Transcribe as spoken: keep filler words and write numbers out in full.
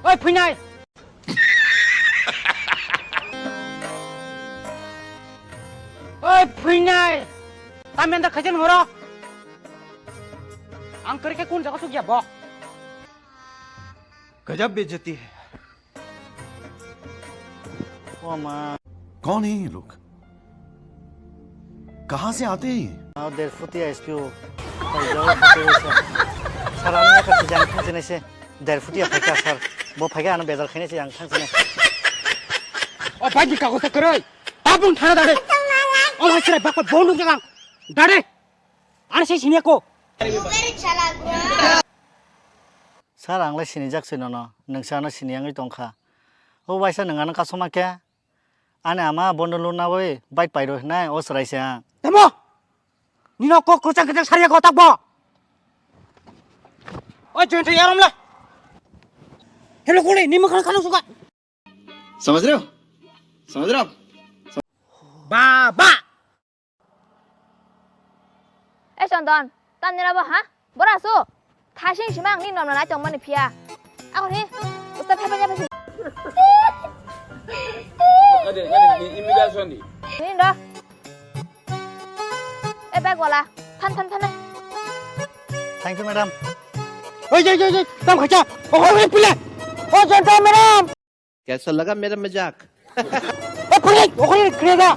Oi, phuinai! Oi, phuinai! Tamenda khajen horo. Ang kari ke kun jaga sugya bo. गजब बेइज्जती है। ओ माँ। कौन है ये लोग? कहाँ से आते हैं ये? Derfutia S P O. Sarani ka sijang thang sini se. Derfutia phaika sir. Bo phaika ano bezar khaini se ang thang sini. O bagi kago sa kere. Tabung thana dade. O hai sere bakpa bonu jagang. Dade. Ano se sini ko. Sir, ang lai sinijak se nono, nwng se ano sini yangwi tongkha. O waisa nwng ano kasoma khe? Ani ama bondo luna bai bike pairo hinai o chwrai se ang. Tamo? Nino kok kwchang kwchang sariya ko takbo? O join thai yarom la. Hello kule, ni mukhan khano suka. समझ रहे हो? समझ रहे हो? Baba! E Chondon, tamni rabo ha? Bora su? Thasing sima ang ni nom nanai tong mani phiya. Ako ni, usta phai phai phai. Ade, ade, ni imi da sondi. Ni ndo. E bag wala, than than than. Thank you, madam. Oi, oi, oi, oi, tam khacha. O, oi, pile. O, janta, madam. कैसा लगा मेरा मजाक? O, pile, o, pile, pile da.